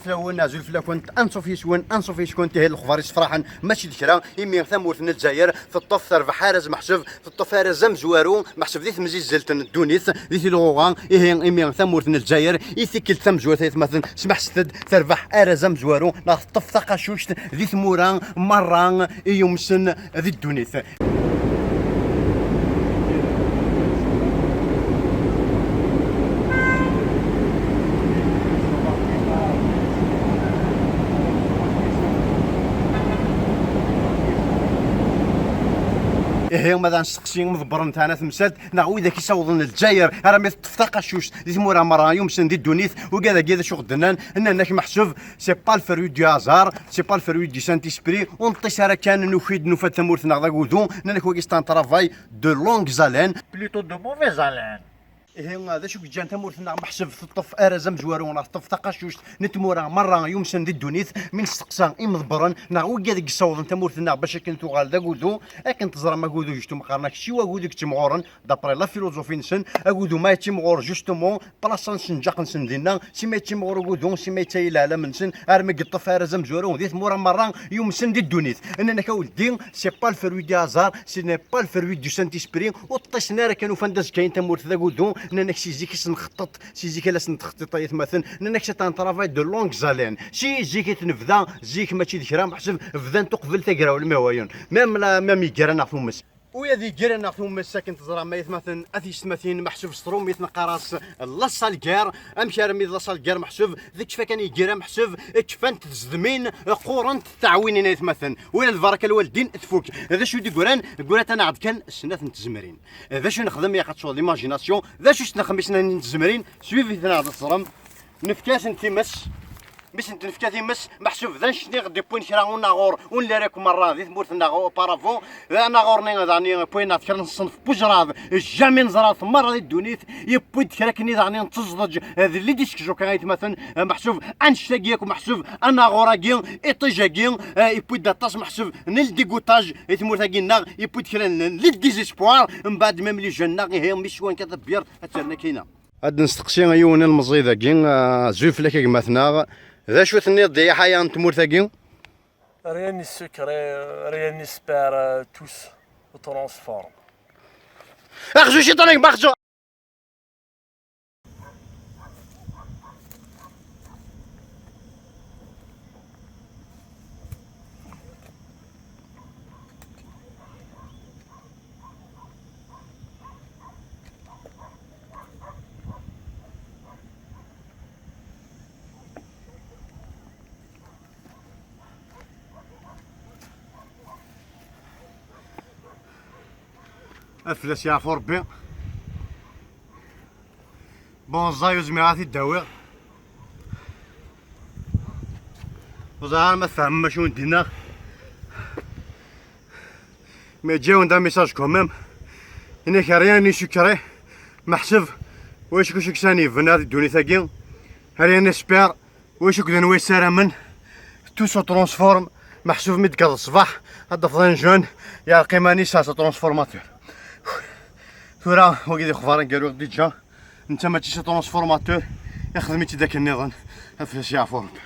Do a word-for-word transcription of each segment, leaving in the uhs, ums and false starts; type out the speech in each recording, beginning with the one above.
Lawen azul fell-akent, anṣuf yes-wen, anṣuf yes-kent, ihi lexbar yessefraḥen, mačči d kra, imi tamurt n Lezzayer teṭṭef terbeḥ arraz meḥsub, teṭṭef arraz amezwaru, meḥsub di temzizzelt n ddunit, di tilɣuɣa, ihi imi tamurt n Lezzayer, i tikkelt tamezwarut ay atmaten, smeḥset-d, terbeḥ arraz amezwaru, neɣ teṭṭef taqacuct di tmura merra i yumsen di ddunit. Ihi, ma d nesteqsi imḍebbren n temsalt, neɣ widak isawḍen Lezzayer, armi teṭṭef taqacuct di tmura merra yumsen di ddunit, ugad-agi d acu ɣ-d-nnan, nnan-ak meḥsub, c'est pas le fruit du hasard, c'est pas le fruit du Saint-Esprit, ur neṭṭis ara kan, nuki-d, nufa-d tamurt-nneɣ d agudu, nnan-ak wagi c'est un travail de longues haleines. Plutôt de mauvaises haleines. Ihi, d acu i yeǧǧan tamurt-nneɣ meḥsub teṭṭef arraz amezwaru, neɣ teṭṭef taqacuct n tmura merra yumsen di ddunit, mi nesteqsa imḍebbren, neɣ wigad i yessawḍen tamurt-nneɣ bac akken tuɣal d agudu, akken teẓram agudu, justement, qqaren-ak si wagudu i yettimɣuren, d'après la philosophie-nsen, agudu ma yettimɣur, justement, plaṣa n senǧaq-nsen dinna, si ma yettimɣur ugudu, si ma yettayil leɛlam-nsen, armi yeṭṭef arraz amezwaru di tmura merra yumsen di ddunit. Nnan-ak a weldi, c'est pas le fruit du hasard, ce n'est pas le fruit du Saint-Esprit, ur ṭṭisen ara kan ufan-d azekka-in tamurt d agudu, nnan-ak si zik i s-nxeṭṭeṭ, si zik i la s-nettxeṭṭiṭ ay atmaten, nnan-ak c'est un travail de longues haleines. Si zik i t-nebda, zik mačči d kra, meḥsub bdan-t uqbel taggara ulmi hwayen. Même la, même yeggara neɣ tumes. Ula d yeggara neɣ tumes akken teẓram ay atmaten, at yessetmatin, meḥsub s trumit neqqar-as la salguerre. Amek armi d la salguerre meḥsub? D kfa kan yeggara meḥsub, kfant tzedmin, qqurent teɛwinin ay atmaten. Ula d baraka lwaldin tfuk. D acu i d-yeggran? Ggurant-aneɣ-d kan snat n tzemrin. D acu nexdem, yak ad tsuɣ l'imagination? D acu s-nexdem i snat n tzemrin? Suivit-aneɣ ad teẓrem. Nefka-asen times. Mi sent-nefka times, meḥsub d annect-nni ɣ-d-iwwin kra unaɣur ur nelli ara akk merra di tmurt-nneɣ auparavant. D anaɣur-nni daɣen iwwi-aneɣ-d kra n ṣṣenf n wejraḍ, jamais neẓra-t merra di ddunit. Yewwi-d kra akkenni daɣen n teẓdeǧ, eh, d les disques jockey ay atmaten, eh, meḥsub annect-agi akk, meḥsub anaɣur-agi, iṭij-agi, eh, yewwi-d aṭas meḥsub n le dégoûtage i tmurt-agi-nneɣ, yewwi-d kra n le désespoir, mbeɛd même les jeunes-nneɣ, ihi mi swan kan tabyirt ad terna kina. Ad nesteqsi yiwen n lemẓi dagi, ah, azul fell-ak a gma-tneɣ. D acu tenniḍ di ḥaya n tmurt-agi? Rien n'est secret, rien n'espère, euh, tout se transforme. Axzu ciṭan a gma, axzu! Ad fell-as yeɛfu Rebbi. Bon, ẓẓay ur zmireɣ ad t-id-awiɣ. Ur ẓriɣ ara ma tfehmem acu n d-inna. Mais ǧǧiɣ-awen-d un message quand même. Yenna-k rien n'est secret. Meḥsub, wacu acu kan yebna di ddunit-agi. Rien n'espère. Wacu akk d anwa yessaramen, tout se transforme, meḥsub mi d-teggaḍ ṣṣbeḥ, ad d-tafeḍ un jeune, yeɛreq iman-is, c'est un transformateur. Tura, wagi d ixbaren gar-aɣ déjà, netta mačči c'est un transformateur, ixdem-itt-id akken nniḍen, ad fell-as yeɛfu Rebbi.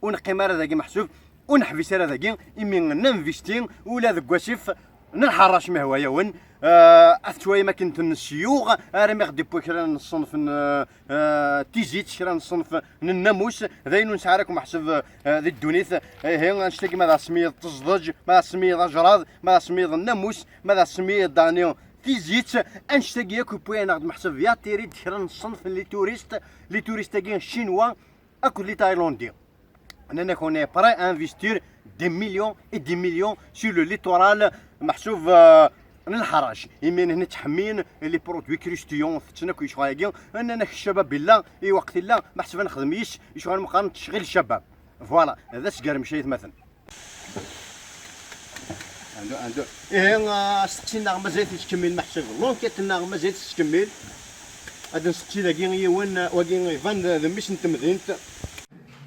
Ur neqqim ara dagi meḥsub, ur neḥbis ara dagi, imi ninvesti ula deg wasif n lḥeṛṛac mi hwa-yawen, eh, ad tettwalim akken ten-, nessyuɣ, armi ɣ-d-iwwi kra n ṣṣenf n, eh, eh, tizit, kra n ṣṣenf n nnamus, d ayen ur nesɛi ara akk meḥsub, eh, di ddunit. Ihi, annect-agi ma d asemmiḍ teẓdeǧ, ma d asemmiḍ ajraḍ, ma d asemmiḍ nnamus, ma d asemmiḍ daɣni tizit, annect-agi akk yewwi-aneɣ-d meḥsub yattirid kra n ṣṣenf n les touristes, les touristes-agi chinois, akked les Thaïlandais. Nnan-ak on est prêt à investir des millions et des millions sur le littoral, meḥsub, euh, n lḥeṛṛac. Imi nehna ttḥemmin les produits croustillants, tetten akk lecɣal-agi. Nnan-ak ccabab illa, i lweqt illa, meḥsub ad nexdem yis lecɣal meqqar n tecɣil ccabab. Voilà, d asgermec ay atmaten. Ando, ando. Ihi, ah, asteqsi-nneɣ mazal-it yettkemmil meḥsub. L'enquête-nneɣ mazal-it yettkemmil. Ad nesteqsi dagi yiwen, ah, wagi iban d, d mmi-s n temdint.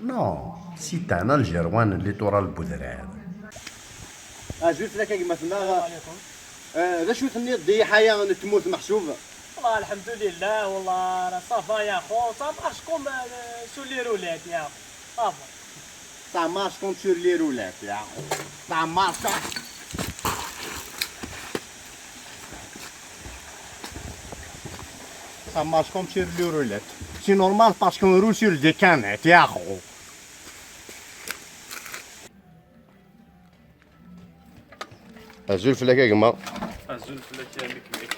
Non, c'est un Algérois n littoral n Wedrar. Azul fell-ak a gma-tneɣ. Eh, d acu tenniḍ di ḥaya n tmurt meḥsub? والله الحمد لله، والله راه ça va يا خو، ça marche comme, euh, sur les roulettes يا خو، ça va. Ça marche comme sur les roulettes يا خو. Ça marche. Ça marche comme sur les roulettes. C'est normal parce qu'on roule sur des canettes يا خو. Azul fell-ak a gma. Azul fell-ak a Mikmik.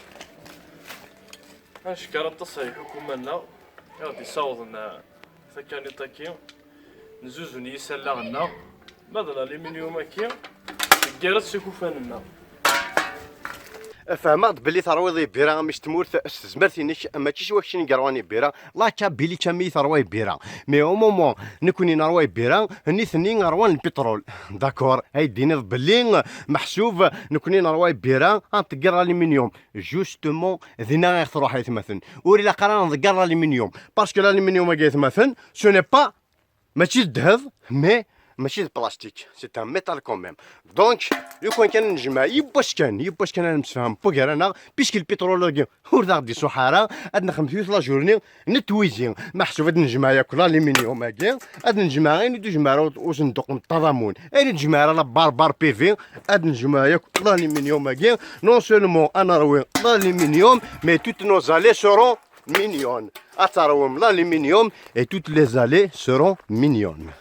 Ncekker aṭas ɣer lḥukuma-nneɣ i ɣ-d-yessawḍen, eh, takaniṭ-agi, nzuzun yis allaɣ-nneɣ, ma d l'aluminium-agi, neggar-it s ikufan-nneɣ. Fehmeɣ-d belli terwiḍ ibira, mi s tmurt s tezmert-inek, mačči s wakcen i yerwan ibira. La Kabylie kan i terwa ibira. Mais au moment nekni nerwa ibira, nitni rwan lpitrul. D'accord, ay d-tiniḍ belli meḥsub nekni nerwa ibira, ad ntegger l'aluminium. Justement, dinna i ɣ-truḥ, aytmaten. Ur ilaq ara ad nḍegger l'aluminium. Parce que l'aluminium-agi, aytmaten, ce n'est pas, mačči d ddheb, mais mačči d plastique. C'est un métal quand même. Donc, lukan kan nejmeɛ, yiwwas kan, yiwwas kan ad nemsefham n wagar-aneɣ, puisque lpitrul-agi ur d aɣ-d-isuḥ ara, ad nexdem toute la journée n twizi. Meḥsub ad nejmeɛ yakk l'aluminium-agi, ad nejmeɛ ayen ur d-ijmeɛ ara usenduq n ṭaḍamun, ayen ur d-ijmeɛ ara la barre barre P V, ad nejmeɛ yakk l'aluminium-agi. Non seulement ad nerwi l'aluminium, mais toutes nos allées seront mignonnes. Ad terwem l'aluminium et toutes les allées seront mignonnes.